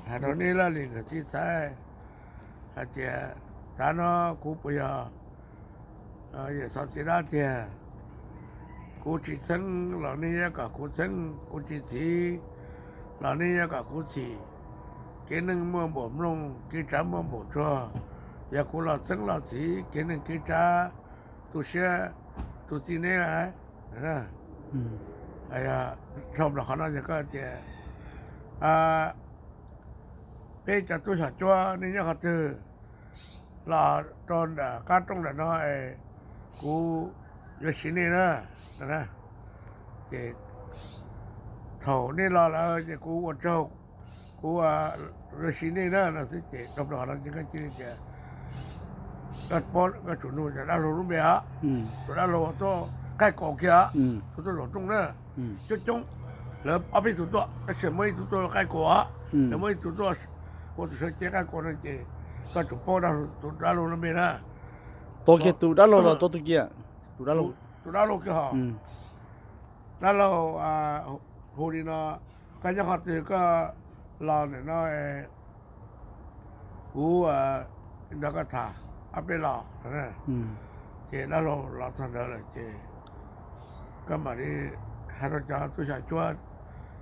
Hais rau nej laj lim niam txiv xaiv hais tias, tav no kuv puas yog yawm xov txiv dab tiag? Kuv tsis txheeb los nej yuav kom kuv txheeb, kuv tsis txhiv los nej yuav kom kuv txhim. Kev neeg muaj npaum nplooj, kev tsav muaj npaum tsuag. Yog kuv los txheeb los txhiv, kev neeg kev tsav tu siab tu txij neb lawm. Dhau plaws qhov no yog koj tias, peb cov tub xyom cuab nej nyob qhov twg los rau nram qab rooj nram no es kuv yuav siv nej na. Ces thaum nej los lawm ces kuv ua tsaug, kuv yuav siv nej na no xwb ces dhau plaws qhov no ces koj cia li tias, koj tsum nug cov dab laug lub npe os, tus dab laug tuaj qaij kaus kiag os, tus tuaj zaum rooj na, coob coob, lawv ob peb tug tuaj tab sis muaj ib tug tuaj qaij kaus os, lawv muaj ib tug tuaj ua tus sawv cev qaij kaus no ces koj tsum paub tus dab laug lub npe na. Tua kiag tus dab laug los tua tus kiag, tus dab laug kiag hos. Dab laug hu li no, koj nyob qhov twg koj los ntawm no, kuv nrog koj tham ob peb los. Ces dab laug los txog ntawd lawm ces koj mam li hais rau cov tub xyom cuab,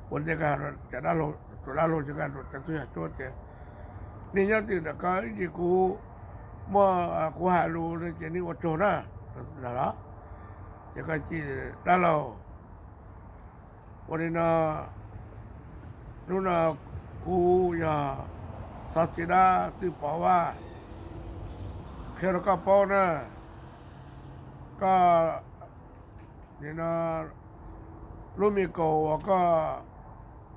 ua ntej koj hais rau cov dab laug, tus dab laug ces koj hais rau cov tub xyom cuab tias, nej nyob twg nram ko ib ntsis kuv muaj, kuv hais lus no ces nej ua tsaug na. Ces koj cia li, dab laug, ua li no, hnub no kuv yog xov txiv dab Txwj Pov Vaj, qhia rau koj paub na, koj, nim no, lub me kaus uas koj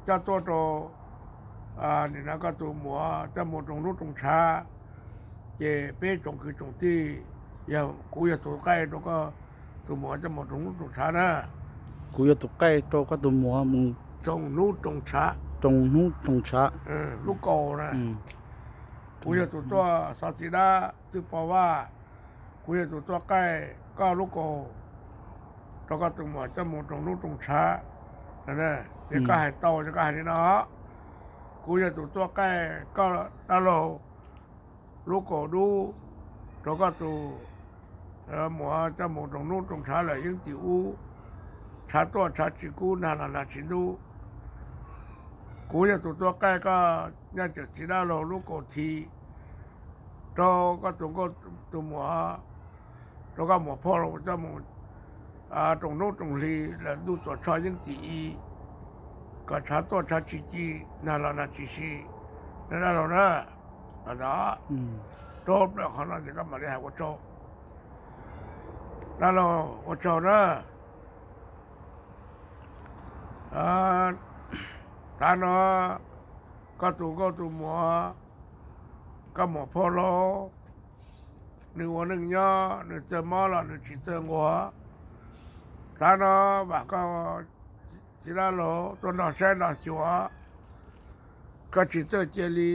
coj tuaj rau, nim no koj tus muam coj mus roos hnub roos tshav, ces peb tsoom kwv tsoom tij, yog kuv yog tus qaij rau koj tus muam coj mus roos hnub roos tshav na. Kuv yog tus qaij rau koj tus muam mus roos hnub roos tshav, roos hnub roos tshav. Lub kaus na, kuv yog tus tuaj, xov txiv dab Txwj Pov Vaj, kuv yog tus tuaj qaij koj lub kaus rau koj tus muam coj mus roos hnub roos tshav. Ces koj hais tau ces koj hais li no, kuv yog tus tuaj qaij koj dab laug lub kaus dub rau koj tus muam coj mus roos hnub roos tshav lawm yeeb tim ub, tshav tuaj tshav tsis kub, nag los nag tsis ntub. Kuv yog tus tuaj qaij koj nyaj cawm txiv dab laug lub kaus thi rau koj tus nkauj tus muam, rau koj muam phauj coj mus roos hnub roos hli lawm ntuj tuam tshoj yeeb tim ib, kom tshav tuaj tshav tsis ci, nag los nag tsis si, na dab laug na. Rau plaws qhov no ces koj mam li hais ua tsaug. Dab laug ua tsaug na. Tav no koj tus nkauj tus muam, koj muam phauj laug, nws ua neej nyob nws txawj mob los nws tsis txawj nquag. Tav no vam koj txiv dab laug tuaj nrog saib nrog xyuas, koj tsis txawj cia li,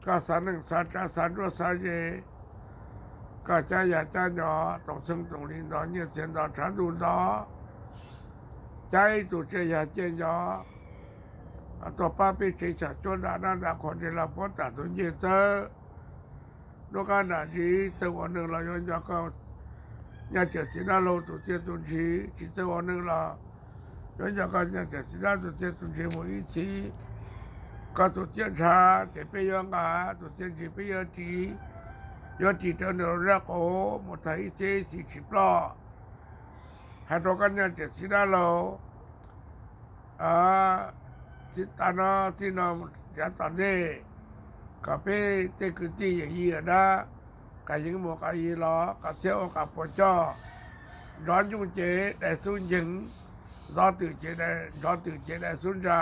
koj xav neej xav tsav xav ntsuab xav ze, koj cab yag cab nco, toom txheej toom li nto, nyiaj txiag nto, tshav ntuj nto, cab ib tug tsiaj yag tsiaj nco tuaj pab peb tsev xyom cuab nram nab nram qhuav ntseg los puab tam tus ncej txawb. Hnub qab nram ntsis txawj ua neeg los yuav nco koj nyaj cawm txiv dab laug tus txiaj tus ntsig, tsis txawj ua neeg los yuav nco koj nyaj cawm txiv dab tus txiaj tus ntsig mus ib txhis. Koj tus txiaj ntshav ces peb yuav nqa, tus txiaj ntsig peb yuav ris, yuav ris raws nws lub zaj qaum mus tag ib txhiab ib txhis tsis ploj. Hais rau koj nyaj cawm txiv dab laug, tav no txij no yav tom ntej, kom peb tej kwv tij yawm yij yawm dab, qas yeev mus qas yig los, qas txhiab ua qas puas coj, ntsov ncuj ces dai xub nceeg, ntsov twm ces, ntsov twm ces dai xub ntsa,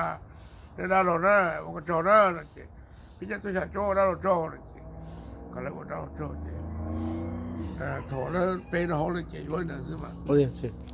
nej dab laug na, ua koj tsaug na no ces, peb cov tub xyom cuab ua dab laug tsaug no ces, kom lawv ua dab laug tsaug ces, thaum lawv pe rau hauv lawm ces yuav ntawd xwb mas.